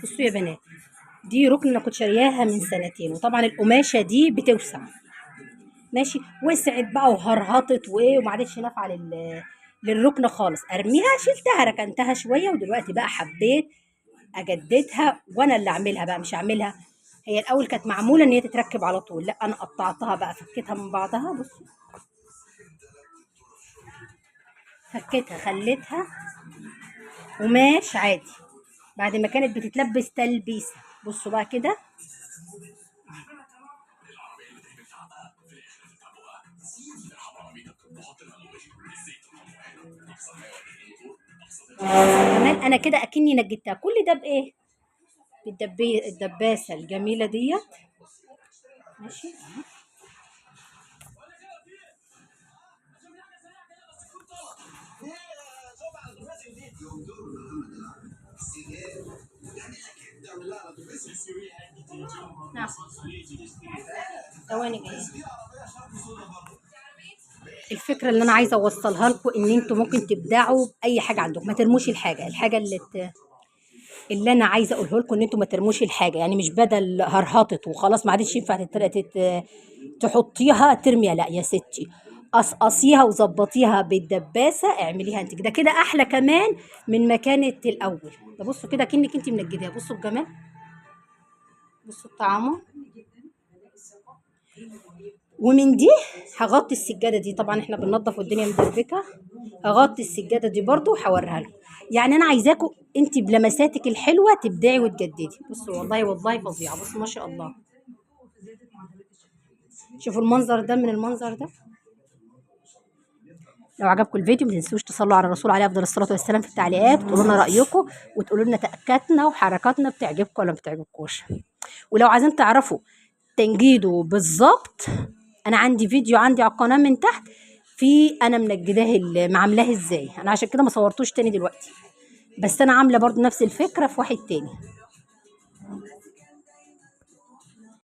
بصوا يا بنات، دي ركن انا كنت شارياها من سنتين، وطبعا القماشه دي بتوسع، ماشي، وسعت بقى وهرهطت وايه، وما عادتش نافعة للركن خالص. ارميها، شلتها ركنتها شوية، ودلوقتي بقى حبيت اجددها وانا اللي اعملها بقى، مش اعملها هي الاول كانت معمولة ان هي تتركب على طول، لا انا قطعتها بقى، فكيتها من بعضها. بصوا فكيتها، خليتها قماش عادي بعد ما كانت بتتلبس تلبيسه. بصوا بقى كده، كمان انا كده اكني نجدتها. كل ده بايه؟ بالدباسه الجميلة ديت، ماشي. نعم ثواني جاية. الفكرة اللي انا عايزه اوصلها لكم ان انتوا ممكن تبدعوا باي حاجة عندكم، ما ترموش الحاجة. الحاجة اللي انا عايزه اقوله لكم ان انتوا ما ترموش الحاجة، يعني مش بدل هرهطت وخلاص ما عادش ينفع تحطيها ترميها، لا يا ستي قصقصيها وظبطيها بالدباسه، اعمليها انت كده كده احلى كمان من ما كانت الاول. ده بصوا كده كأنك انت منجداها. بصوا الجمال، بصوا الطعامه. ومن دي هغطي السجادة دي، طبعا احنا بننظف والدنيا مدربكه، هغطي السجادة دي برضو وهوريها لكم. يعني انا عايزاكم انت بلمساتك الحلوة تبدعي وتجددي. بصوا والله والله فظيعة. بصوا ما شاء الله، شوفوا المنظر ده من المنظر ده. لو عجبكم الفيديو ما تنسوش تصلوا على الرسول عليه افضل الصلاة والسلام في التعليقات، وتقولوا لنا رايكم، وتقولوا لنا تاكدنا وحركاتنا بتعجبكم ولا ما بتعجبكوش. ولو عايزين تعرفوا تنجيده بالظبط، انا عندي فيديو عندي على القناة من تحت في انا منجداه عاملاه ازاي. انا عشان كده ما صورتوش تاني دلوقتي، بس انا عامله برضو نفس الفكرة في واحد تاني.